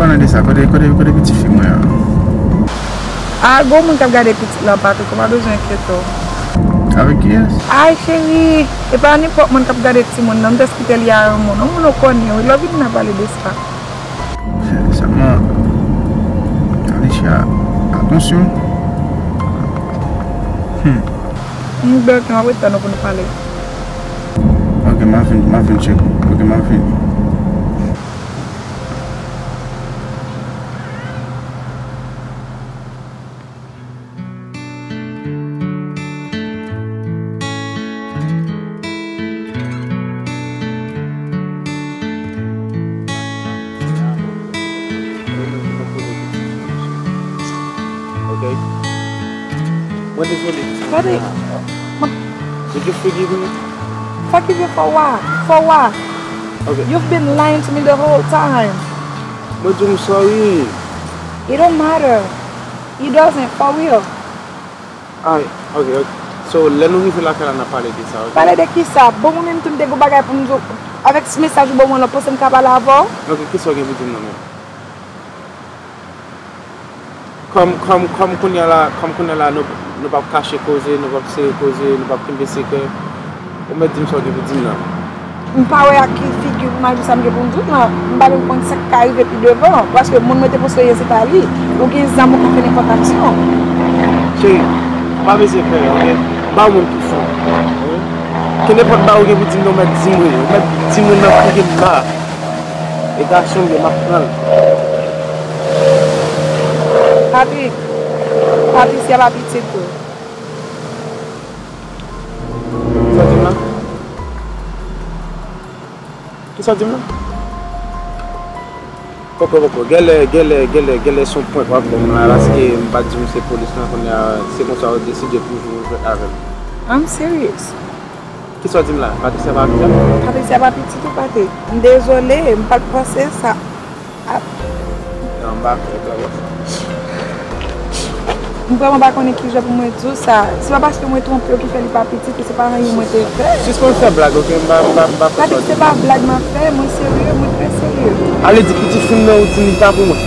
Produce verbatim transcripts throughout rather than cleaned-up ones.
Pale de sa, kote, kote, kote pitit fi mwen an? A, gon moun k ap gade pitit la, Patrick, ou pa bezwen enkyete w. Avèk kiyès? Ay, cheri, e pa nenpòt moun k ap gade timoun nan, m jis kite li a yon moun, yon moun ou konnen, wi, lè w vini n a pale de sa. Sèlman, Alicia, atansyon. Hmm. M bèl ke m ap ret tann ou pou nou pale. Ok, m ap vin, m ap vin tcheke. Ok, m ap vin. Okay? Mwen dezole. Patrick, ma- Would you forgive me? Forgive you for what? For what? Okay. You've been lying to me the whole time. Mwen di w m sorry. It don't matter. It doesn't, for real. Ay, ok, ok. So, lè nou rive lakay la, n a pale de sa, ok? Pale de kisa? Bon, mwen menm tou, m te gen bagay pou m di w. Avèk ti mesaj ou ban mwen lan, panse m ka pale avè w? Ok, kisa w gen pou di m nan menm? Kòm, kòm, kòm kounye a la, kòm kounye a la, nou, nou p ap kache koze, nou p ap sere koze, nou p ap kenbe sekrè. Ou mèt di m sa w gen pou di m nan. M pa wè ak ki figi pou m al di w sa m gen pou m di w nan. M pa menm konn sa k ka rive pi devan. Paske moun mwen te panse ye se pa li. Ou gen zam ou ka fè nenpòt aksyon. Cheri, ou pa bezwen pè, ok? M pa yon moun ki fou. Ke nenpòt bagay ou gen pou di m nan, ou mèt di m wi. Ou mèt di m wi nan figi m la. E gason m ye, m ap pran l. Patrick, Patricia pa pitit ou. Sa w di m la? Kisa w di m la? Poko, poko. Genlè, genlè, genlè, genlè se yon prank w ap ban m la, paske m pa t di w m se polis lan, kounye a, se konsa w deside toujou jwe avè m. I'm serious. Kisa w di m la? Patricia pa pitit? Patricia pa pitit ou, Patrick? M dezole, m pa t panse sa. Ah. Non, m pa kwè, m pa kwè. M vrèman pa konnen kijan pou mwen di w sa. Se pa paske mwen twonpe w ki fè li pa pitit ou, se pa anyen mwen te fè. Sispann fè blag, ok? M pa, m pa, m pa fè sa w di m. Patrick, se pa blag m ap fè, mwen serye, mwen trè serye. Ale di pitit fi m nan, ou di li pa pou mwen.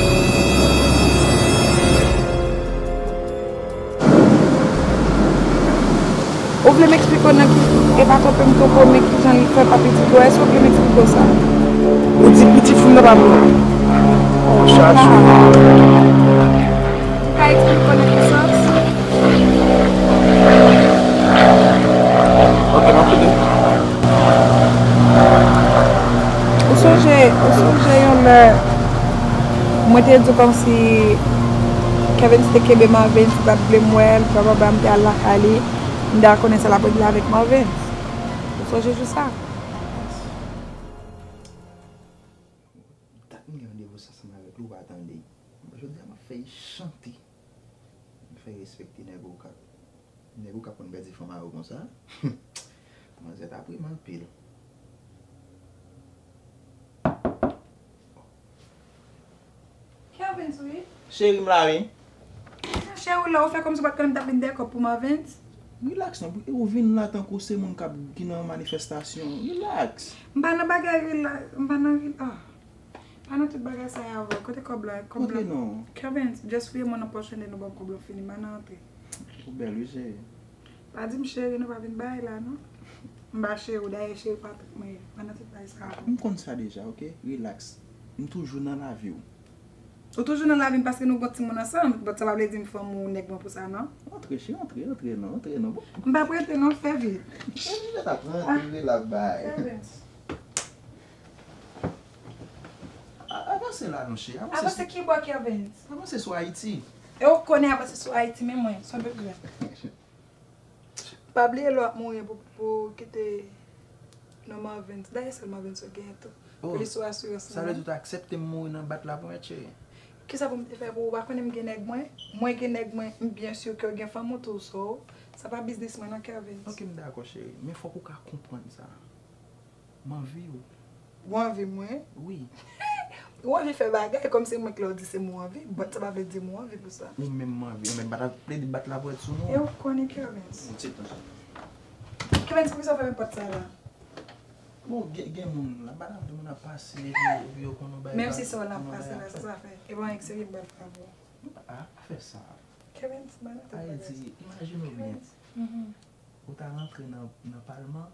Ou vle m eksplike w nan ki, e pa twonpe m twonpe w, men kijan li fè pa pitit ou, èske w vle m eksplike w sa? Ou di pitit fi m nan pa pou mwen. Chachou. M ka eksplike w nan ki sans? Ok, m ap koute. Ou sonje, ou sonje yon lè mwen te di w kòmsi Kervens te kenbe Marvens, li pa t vle m wè l, bla bla bla, m te al lakay li, m te al konnen sa l ap regle avèk Marvens. Ou sonje jou sa? Dat m gen randevou sa ansanm avèk li, ou pa tande. Jodi a m ap fè y chante. M fè y respekte nèg ou ka Nèg ou k ap konn pèdi fanm a yo konsa. Manzè t ap ri m anpil. Kervens, wi. Cheri m la, wi. Cheri w la, ou fè kòmsi w pa t konnen m t ap vin dèyè kòb pou Marvens. Rilaks non, ou vin la tankou se moun k ap, ki nan manifestasyon. Rilaks. M pa nan bagay rila-, m pa nan rila-, ah. Pa nan tout bagay sa yo avè w. Kote kòb la? Kòb la. Antre non. Kervens, just fouye men w nan pòch ou, nou ban m kòb la, fini, m pa nan antre. Ou bèl wi, cheri. Pa di m cheri, nou pa vin bay la, non. M pa cheri w, dayè cheri Patrick mwen ye. Pa nan tout bagay sa yo. M konn sa deja, ok? Rilaks. M toujou nan lavi w. Ou toujou nan lavi m paske nou gon timoun ansanm, but sa pa vle di m fanm ou nèg mwen pou sa, non. Antre, cheri, antre, antre non, antre non. Bon. M p ap rete non, fè vit. Fè vit, mèt ap rantre, rilaks, bay. Kervens. A-, avanse la non, cheri. Avanse. Avanse ki bò, Kervens? Avanse sou Ayiti. E ou konnen avanse sou Ayiti, men mwen, sa w bezwen. Pa bliye lè w ap mouri pou, pou kite non Marvens. Dayè sèl Marvens ou genyen tou. Oh, pou li sou asirans lan. Sa vle di ou ta aksepte m mouri nan bat laponyèt, cheri? Kisa pou m te fè pou ou? Ou pa konnen m gen nèg mwen? Mwen gen nèg mwen, m byen si ke w gen fanm ou tou, so, sa pa biznis mwen non, Kervens. Ok, m dakò, cheri. Men fòk ou ka konprann sa. M anvi w. Ou anvi mwen? Wi. Ou anvi fè bagay kòmsi mwen k lè w di se m ou anvi, but sa pa vle di m ou anvi pou sa. Ou menm m anvi, men m pa ta plede bat laponyèt sou nou. E ou konnen Kervens. Yon ti tan. Kervens, poukisa w fèmen pòt sa la? Bon, gen, gen moun la, pa nan moun ap pase, epi, epi yo konn yon bagay. Menm si sa w ap pase la, sa sa fè? E pa yon eksperyans m pral fè avè w. Non, pa, pa fè sa. Kevin, se pa nan tout bagay. Ayiti, imajine w byen. Kevin. Mhm. Ou ta rantre nan, nan palman,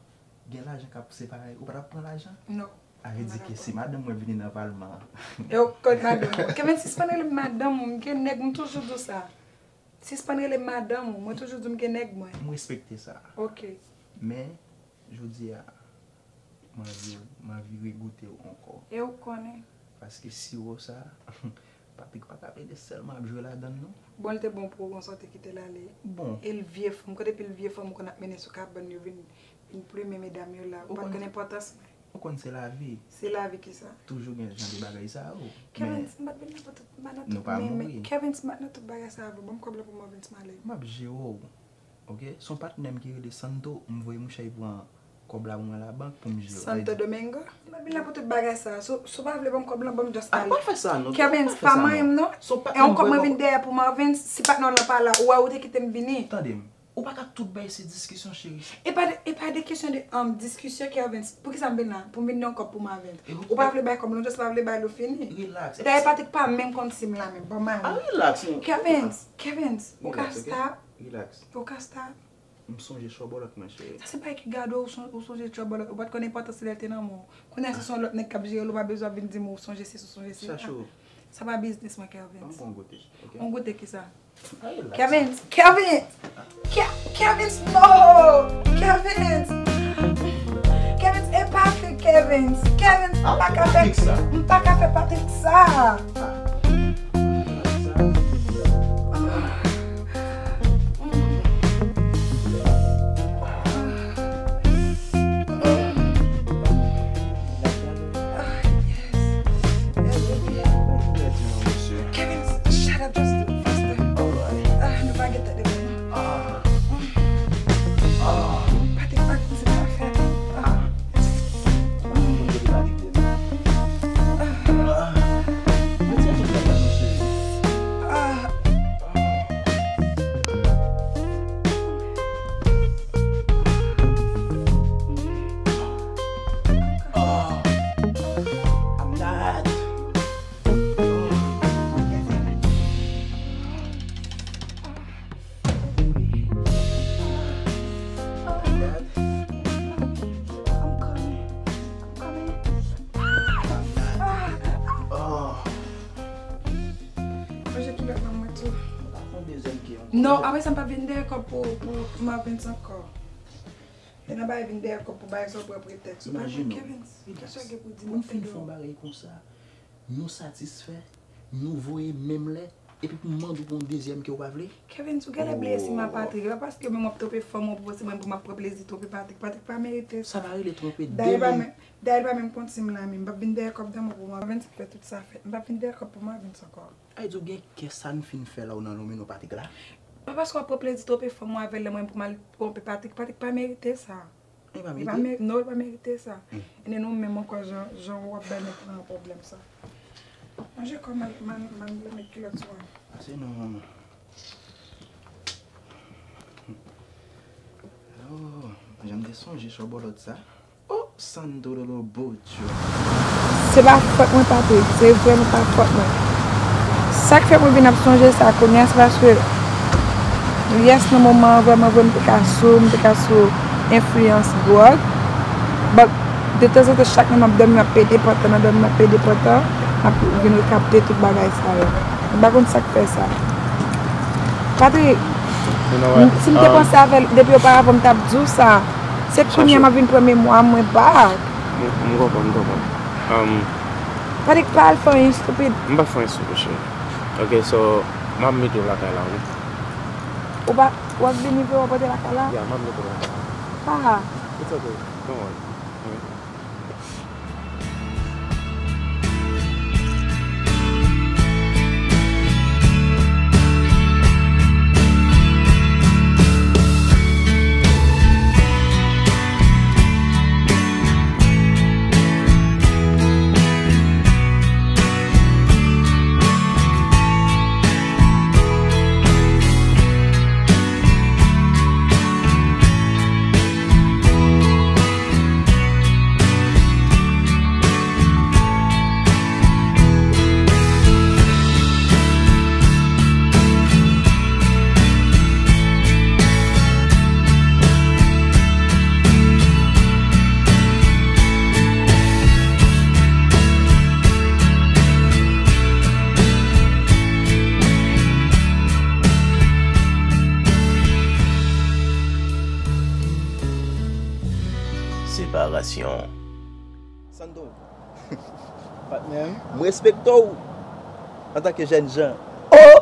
gen lajan k ap separe, ou pa t ap pran lajan? Non. A vle di ke se madanm mwen vini nan palman an. E w konn madanm ou. Kevin, sispann rele m madanm ou, m gen nèg, m toujou di w sa. Sispann rele m madanm ou, mwen toujou di w m gen nèg mwen. M respekte sa. Ok. Men, jodi a, m anvi, m anvi regoute w ankò. E w konnen. Paske siwo sa, Patrick pa ka plede sèlman ap jwe ladann non. Bon, li te bon pou ou, konsa w te kite l ale. Bon. E l vye fanm, kote pil vye fanm ou konn ap mennen sou kabann yo vin, vin plimen medam yo la. Ou pa t konn enpòtans mwen. Ou konn se lavi. Se lavi kisa? Toujou gen jan de bagay sa yo. Kevin, m pa t vin nan tout, m pa nan tout, men, men, Kevin, m pa t nan tout bagay sa yo. Ban m kòb la pou m anvi m ale. M ap jere w. Ok? Se yon patnè m ki rele Santo, m voye mouche al pran kòb la pou mwen labank pou m jere. Santo Domingo? M pa vin la pou tout bagay sa. Si w, si w pa vle ban m kòb lan, ban m just ale. A, pa fè sa non. Kevin, pa manyen m non. E yon kòb mwen vin dèyè pou Marvin, si patnè w lan pa la, ou wè ou te kite m vini. Tande m. Ou pa ka tout bay se diskisyon, cheri. E pa de, e pa de kesyon de, um, diskisyon, Kevin. Poukisa m vin la? Pou m vin nan yon kòb pou Marvin. Ou pa vle bay kòb lan, ou just pa vle bay l, ou fini. Relax. Dayè, Patrick pa menm konn si m la menm. Ban m ale. A, relax non. Kevin, Kevin, ou ka stop. Relax, ok? Relax. Ou ka stop. M sonje chòbòlòt mwen, cheri. Sa se bagay ki gade w, ou son-, ou sonje chòbòlòt. Ou pa t konn enpòtans lè l te nan men w. Kounye a se yon lòt nèg k ap jere l, ou pa bezwen ap vin di m ou sonje sesi, ou sonje sela. Chache w. Sa pa biznis mwen, Kevin. Ban m pran yon goute, ok? Yon goute kisa? Ay, la. Kevin, Kevin! Ke-, Kevin, no! Kevin! Kevin, e Patrick, Kevin! Kevin, m pa ka fè, m pa ka fè Patrick sa! Kevin, shut up, just do it faster. Ah, nou pa gen tan devan nou. Patrick pa konn se pa fè. Manje kilòt nan mwen tou. Non, apre sa m pa vin dèyè kòb pou, pou, pou Marvens ankò. E nan bagay vin dèyè kòb pou bagay sa w pran pretèks. Imajine w. Kevin, kisa w gen pou di m? Pou m fin fè yon bagay konsa, nou satisfè, nou voye menm lè, epi pou m mande w pou yon dezyèm ke w pa vle? Kevin, ou genlè bliye si m a Patrick. E pa paske menm w ap twonpe fanm ou pou se mwen pou m ap pran plezi twonpe Patrick. Patrick pa merite sa. Sa pa rele twonpe de moun. Dayè l pa menm konn si m la menm. M p ap vin dèyè kòb nan men w pou Marvens fè tout sa fèt. M p ap vin dèyè kòb pou Marvens ankò. Ay di w gen kè sa n fin fè la w nan lonmen non Patrick la? Pa paske w ap pran plezi twonpe fanm ou avè l, lè mwen pou m al twonpe Patrick. Patrick pa merite sa. Li pa merite? Non, li pa merite sa. Hmm. E nou menm ankò, jan, jan w ap bay nèg lan pwoblèm sa. Manje kò m al, m al, m al met kilòt sou mwen. Pase non, manman. Oh, jan m te sonje chòbòlòt sa. Oh, Sandro Bocho. Se pa fòt mwen, Patrick. Se vrèman pa fòt mwen. Sa k fè mwen vin ap sonje sa kounye a, se paske, yes, nan moman an, vrèman vre, m te ka sou, m te ka sou enfliyans dwòg. But, detanzantan, chak lè m ap dòmi, m ap pede pantan, nan dòmi, m ap pede pantan, m ap vin rekapte tout bagay sa yo. M pa konn sa k fè sa. Patrick, si m te panse avè l depi oparavan, m t ap di w sa. Se kounye a m ap vin pran memwa mwen bak. M, m konprann, m konprann. Um, Patrick, pa al fè anyen estipid. M pa fè anyen estipid, cheri. Ok, so, m ap mete w lakay la, wi. Ou pa, w ap vini pou w pote lakay la? Yeah, m ap mete w lakay la. Ah. It's ok, don't worry. Wi. Stasyon. Santo. Patnè m. M respekte w antanke jèn jan. Oh!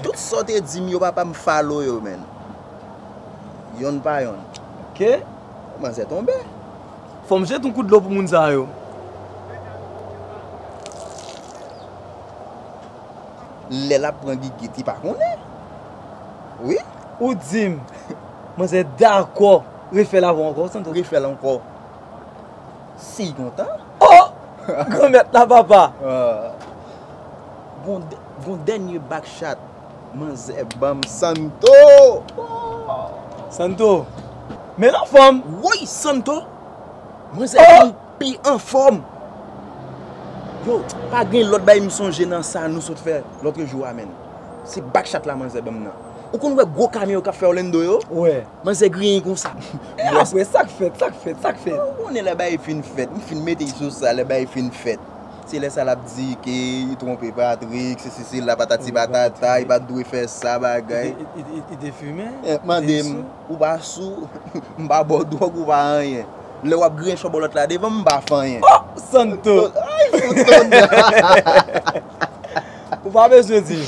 Tout sa w te di m yo, papa, m follow yo, man. Yonn pa yonn. Ok. Manzè tonbe. Fò m jete yon kout dlo pou moun sa yo. Lè l ap pran gigit, li pa konnen. Wi. Ou di m, manzè dakò refè l avè w ankò, Santo. Refè l ankò. Si l kontan. Oh! Granmèt la, papa! Ah. Gon dè- gon dènye back shot. Manzè ban m Santo. Santo, men anfòm. Woy, Santo. Manzè vin pi anfòm. Yo, pa gen lòt bagay m sonje nan sa nou sot fè lòt jou a, menn. Se back shot la manzè ban m nan. Ou konn wè gwo kamyon yo k ap fè Orlando yo? Wè. Manzè griyen konsa. E apre, sa k fèt, sa k fèt, sa k fèt? Ou konnen lè bagay fin fèt, m fin mete l sou sa, lè bagay fin fèt. Se lè sa l ap di ke li twonpe Patrick, se se se la patati patata, li pa t dwe fè sa bagay. Li te- li- li- li te fimen? Eh, mande m, ou pa sou, m pa ba w dwòg, ou pa anyen. Lè w ap griyen chòbòlòt la devan m, m pa fè anyen. Oh! Santo! Ay, fout tonn. Ou pa bezwen di.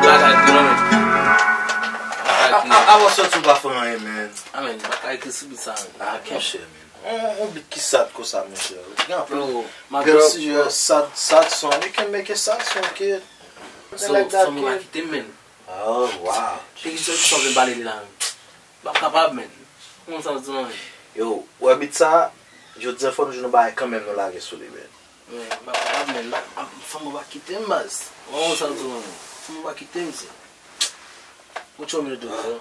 Bagay ki non men. Bagay ki non. Avan sòti ou pa fè anyen, man. Amen, bagay ki sou bit sa men. Ah, monchè, man. On, on bit ki sad konsa, monchè. Gen anpil Yo, bèl sijè, sad, sad song. You can make a sad song, kid. So, fanmi pa kite m men. Oh, wow. Ki ki sòti sòti pale li la men. M pa kapab men. Ou konn sa m di non men. Yo, wè bit sa, jodi a fò nou jwenn yon bagay kanmenm nou lage sou li, man. Men, m pa kapab men. Fanmi pa kite m baz. Ou konn sa m di non men. Fanmi pa kite m se. What you want me to do, bro?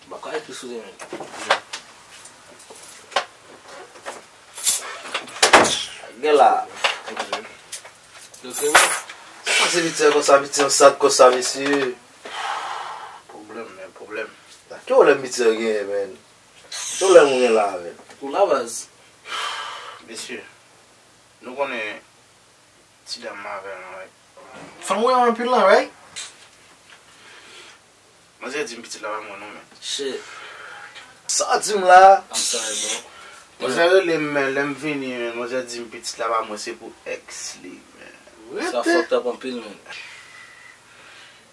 M pa ka ekri sou li men. Gen la. Yo se mwen. Sa se piti konsa, piti an sad konsa, mesye. Pwoblèm, men, pwoblèm. Ki pwoblèm piti an genyen, men? Ki pwoblèm ou gen la, men? Ou la baz. Mesye, nou konnen ti dam avè l, right? Fanm ou renmen anpil lan, right? Manzè di m pitit la pa mwen non, men. Shit. Sa w di m la? I'm sorry, bro. Manzè rele m, men lè m vini, men manzè di m pitit la pa mwen, se pou ex li, men. Sa fucked up anpil, men.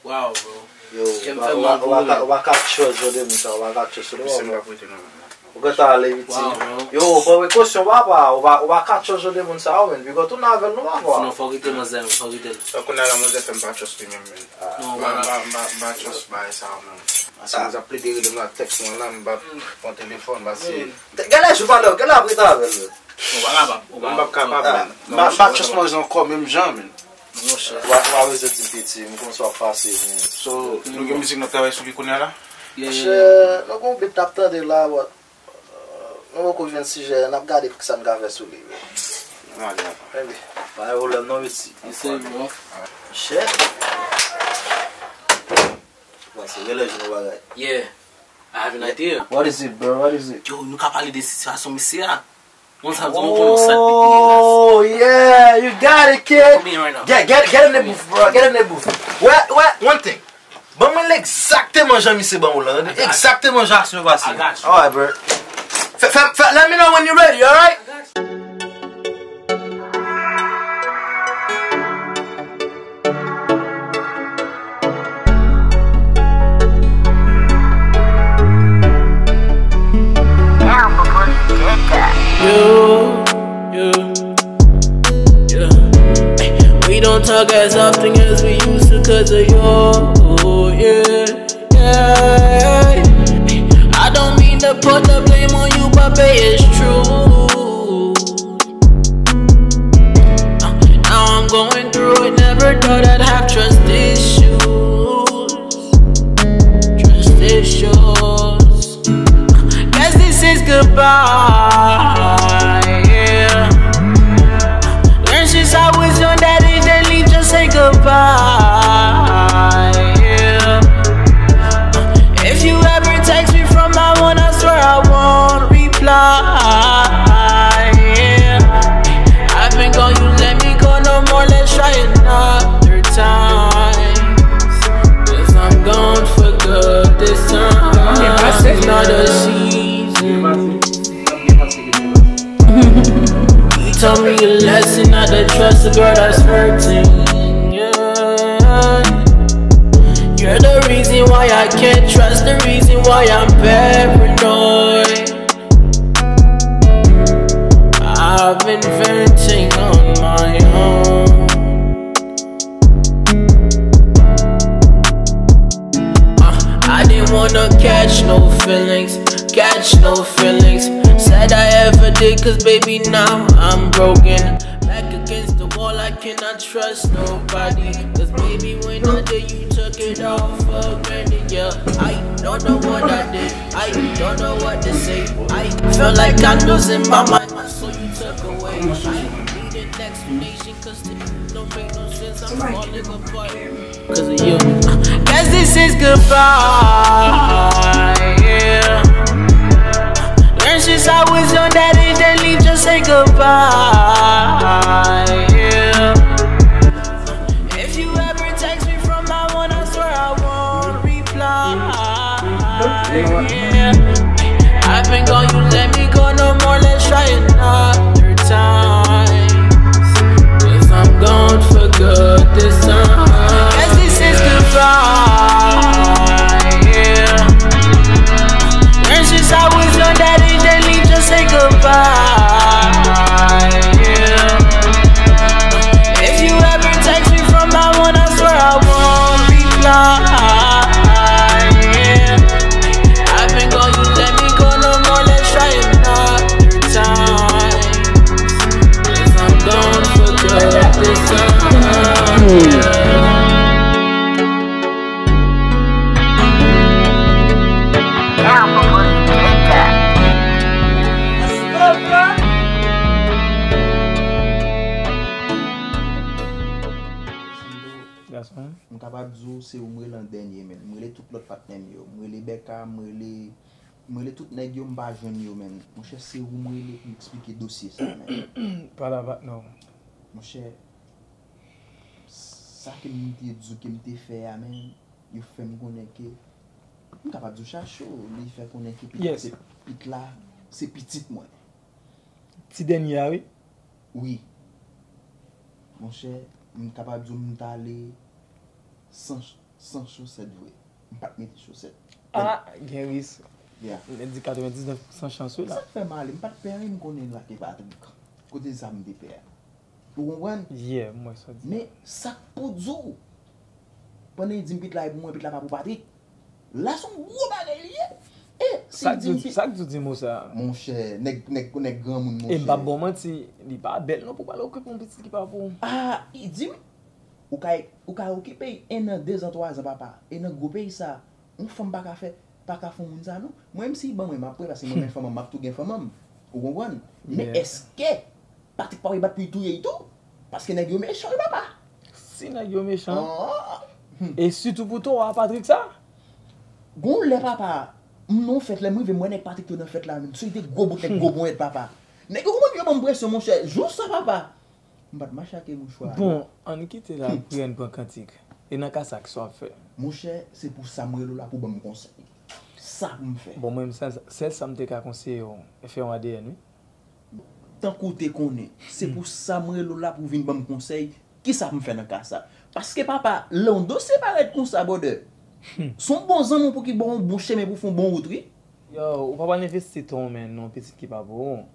Wow, bro. Yo, Kè m ou pa- fè ou mal pa- pou ou pa ou, ka- men. ou pa ka trust jode moun sa, ou pa ka trust jode Misye m moun. pa prete non, men. Ou gentan ale viti. Wow, bro. Yo, pran prekosyon, papa. Ou pa, ou pa ka trust jode moun sa yo, men. Biko, tounen avè l, non, papa. Non, fò kite manzè, men, fò kite l. Sa kounye a la, manzè fè m pa trust li menm, men. Non, M pa- wala. m pa- m pa- m pa trust bagay sa yo, men. Paske manzè ap plede rele m la, tèks mwen la, m pa pran telefòn, paske Gade jou valè, gade ap rete avè l, men. Ou pa kapab. Ou m p ap kapab, Ah, men. M pa- m pa trust manzè ankò menm jan, men. Monchè. Ou pa, ou pa bezwen di m piti, m konn sa w ap pase, men. So, nou gen mizik n ap travay sou li kounye a la? Yeah, yeah, Monchè, yeah. Nou gon bit n ap tande la, but, euh, nou poko jwenn sijè, n ap gade kisa n ka fè sou li. Nou ale la. Enben, pa gen pwoblèm non, piti. Yes, sir, bro. Shit. Bon, se rele jou nou bagay. Yeah. I have an idea. What is it, bro? What is it? Yo, nou ka pale de sitiyasyon misye a. Mwen sa di mwen konnen sa depi Oh, yeah, you got it, kid. Come here right now. Get, get, get in the booth, bro. Get in the booth. Wè, wè, one thing. Ban mwen l egzakteman jan misye ban ou la. Egzakteman jan aksyon yo pase. I got you. Alright, bro. Fè, fè, fè, let me know when you ready, alright? Yo, yo, yeah. We don't talk as often as we used to 'cause of you, yeah, yeah. I don't mean to put the blame on you, but babe, it's true. Now I'm going through it, never thought I'd have trust issues. Trust issues. Guess this is goodbye, yeah. Learn since I was young that if they leave, just say goodbye, yeah. If you ever text me from my phone, I swear I won't reply. Trust a girl that's hurting. Yeah. You're the reason why I can't trust, the reason why I'm paranoid. I've been venting on my own. Uh, I didn't wanna catch no feelings, catch no feelings. Said I ever did, cause baby, now I'm broken. Back against the wall, I cannot trust nobody. Cause baby, when I did, you took it all for granted, yeah. I don't know what I did, I don't know what to say. I felt like I'm losing my mind, so you took away. I need an explanation, cause this don't make no sense, I'm falling apart. Cause of you. Guess this is goodbye, yeah. Learn since I was young that if they leave, just say goodbye, yeah. If you ever text me from my one, I swear I won't reply. I've been gone, you let me go, no more, let's try another time. Cause I'm gone for good this time. Guess this is goodbye, yeah. Ever since I was young, that is the need to say goodbye, yeah. If you ever text me from my one, I swear I won't reply, yeah. I've been gone, you let me go, no more, let's try another time. Cause I'm gone for good this time, yeah. Gason. M kapab di w se ou m rele an dènye, men m rele tout lòt patnè m yo. M rele Bèka, m rele, m rele tout nèg yo, m pa jwenn yo, men monchè, se ou m rele pou m eksplike dosye sa, men. Pale avèk nou. Monchè, sa ke m te di w ke m te fè a, men, yo fè m konnen ke, m kapab di w Chachou, li fè konnen ke pitit, yes, se, pit la, se pitit mwen. Ti dènye a, wi. Wi. Monchè, m kapab di w m t ale san, san chosèt vre. M pa t mete chosèt. Ah, gen risk. Yeah. Nèg di katrevendiznèf pou san chans, wi la. Sa k fè m ale, m pa t pè anyen, m konnen l ak Patrick. Kote sa m te pè a. Ou konprann? Yeah, m wè sa w di. Men, sa k pou di w? Pandan l di m pit la e pou mwen, pit la pa pou Patrick. La se yon gwo bagay li ye. E si l di m pit. Sa k di w di mo sa a? Monchè, nèg, nèg, nèg granmoun, monchè. E m p ap ba w manti, li pa bèl non pou w pral okipe yon pitit ki pa pou ou. Ah, li di m, ou ka, ou ka okipe l en an, de zan, twa zan, papa. E nan gwo peyi sa a, yon fanm pa ka fè, pa ka fè yon moun sa non. Mwen menm si l ban mwen, m ap pran l, paske mwen menm fanm an m, m ap tou gen fanm an m. Ou konprann? Men èske Patrick pa wè bat pou l touye l tou? Paske nèg yo mechan wi papa. Si nèg yo mechan. Ah. E sitou pou twa Patrick sa? Gon lè papa, m nan yon fèt, lè m rive m wè nèg Patrick yo nan fèt la menm. Se te gwo bout nèg, gwo ponyèt papa. Nèg yo konprann yo ban m presyon monchè. Jou sa papa. M pa t mache ak mouchwa. Bon, ann kite la, pou n pran kantik. E nan ka sa, kisa w ap fè? Monchè, se pou sa m rele w la pou w ban m konsèy. Sa pou m fè. Bon, mwen menm, sèl, sèl sa m te ka konseye w, fè yon A D N, wi. Tankou w te konnen, se pou sa m rele w la pou w vin ban m konsèy, kisa pou m fè nan ka sa. Paske papa, lè yon dosye parèt konsa, brother, se yon bon zanmi w pou ki ba w yon bon chemen pou w fè yon bon wout, wi. Yo, ou pa pral envesti tan w, men, nan yon pitit ki pa pou ou.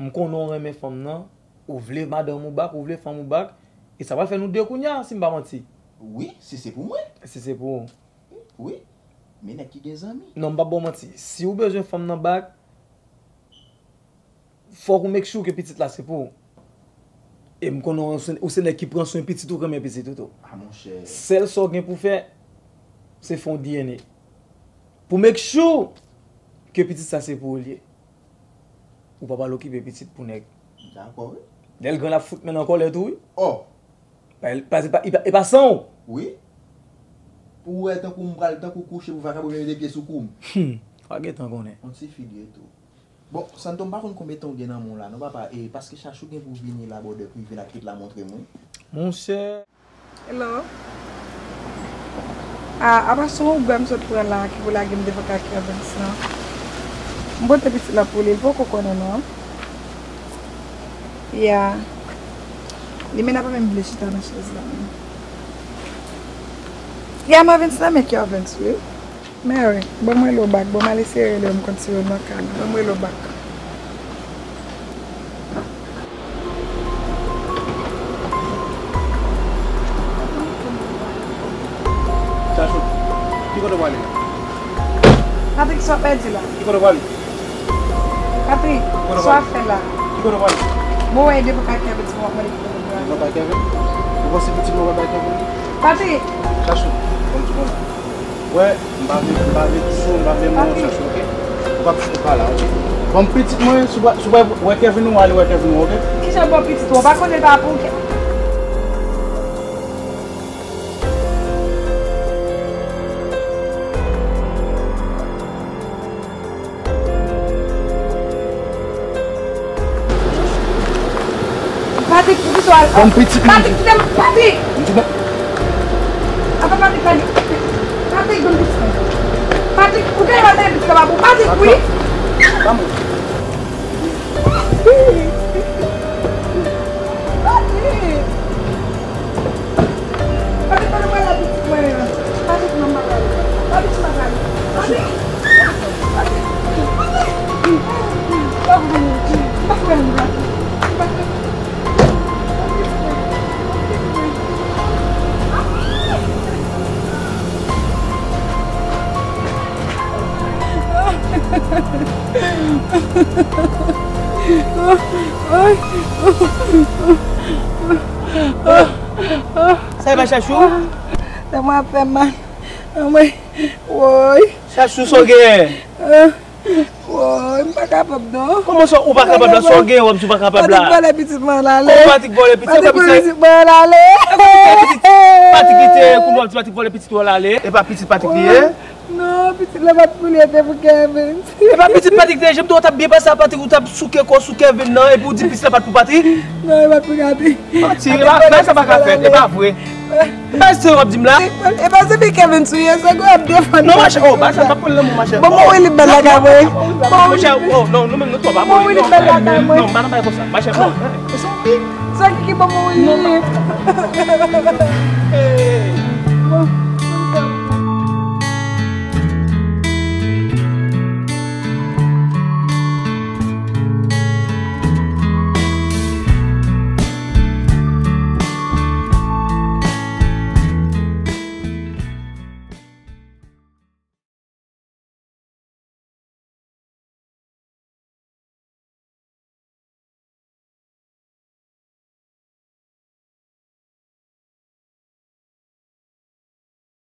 M konnen w renmen fanm nan, ou vle madanm ou back, ou vle fanm ou back, e sa pral fè nou de kounye a, si m pa manti. Wi, si se pou mwen. Si se pou ou. Wi, men nèg ki gen zanmi. Non, m p ap ba w manti. Si w bezwen fanm nan back, fòk ou make sure ke pitit la se pou ou. E m konnen w se, ou se nèg ki pran swen pitit ou, renmen pitit ou tou. Ah, monchè. Sèl sa w gen pou fè, se fè yon D N A. Pou make sure ke pitit sa se pou ou l ye. Ou pa pral okipe pitit pou nèg. Dakò, wi. Lè l gran, l ap fout men l an kòlè tou, wi. Oh! Pa, pa, se pa, e pa, e pa san w. Wi. Pou w wè tankou m pral tankou kouche pou vakabon vin mete pye sou kou m. Hmm. W a gentan konnen. On ti fi l ye tou. Bon, Santo, m pa konn konbyen tan w gen nan men w la, non, papa, e paske Chachou gen pou vini la, brother, pou l vin ak pit la montre m, wi. Monchè. Hello. Ah, apa se yon Uber m sot pran la ki pou lage m devan kay Kervens lan. M pote pitit la pou li, li poko konnen non. Yeah. Limena pa menm vle chita nan chèz la menm. Yeah, Marvens nan men Kervens wi. Mary, ban m rele w back. Bon, m al eseye rele w, m konn si w nan kay la. Ban m rele w back. Chachou, ki kote w prale? Patrick, sa w pèdi la? Ki kote w prale? Patrick, sa w ap fè la? Ki kote w prale? Bon, wè, depi w ka kè piti mwen, w ap mande ki kote w prale. Ou pa bay Kevin? Ou panse piti mwen pa bay Kevin? Patrick! Chachou, bon, bon. Wè, m pa vle, m pa vle di sou, m pa vle mwen chèche, oke? Ou p ap, ou pa la, oke? Ban m pitit mwen, si w pa, si w pa wè Kevin ou, ale wè Kevin ou, oke? Kijan ban pitit ou? Ou pa konnen pa pou ke- Patrick, poukisa w al? Ban m pitit mwen. Patrick, kite m, Patrick! M di non. Apa Patrick, Patrick. Patrick, ban m pitit mwen. Patrick, ou genlè pa tande pitit la pa pou Patrick, wi. Patrick! Patrick, pa nan mwen la, pitit mwen an. Patrick, non, m pa prale. Patrick, m pa prale. Patrick! Patrick! Patrick! Patrick! Sa e pa Chachou? Tèt mwen ap fè mal. Anmwey. Woy. Chachou, sa w genyen? Woy, m pa kapab non. Kòman sa ou pa kapab la? Sa w genyen w ap di w pa kapab la? Patrick vòlè pitit mwen al ale. Kòman Patrick vòlè pitit? Patrick vòlè pitit mwen al ale. Patrick, Patrick, kounye w ap di Patrick vòlè pitit ou al ale? E pa pitit Patrick li ye? Non, pitit la pa t pou li, e te pou Kevin. E pa pitit Patrick li ye, jan m di w, w t ap byen pase a Patrick, ou t ap souke kò w sou Kevin nan, epi w di pitit la pa t pou Patrick? Non, e pa t pou Patrick. Manti, e pa, bagay sa pa ka fèt, e pa vre. Bagay sa w ap di m la. E pa se pi Kevin sou ye, se gwo ap defann. Non, machè, oh, bagay sa m p ap pran l nan men w, machè. Bon, mwen wi li bèl lakay mwen. Bon, machè, oh, non, nou menm nou twò pa bon. Bon, wi li bèl lakay mwen. Non, m pa nan bagay konsa, machè, non. Sa ki ki bon, mwen wi li. Bon.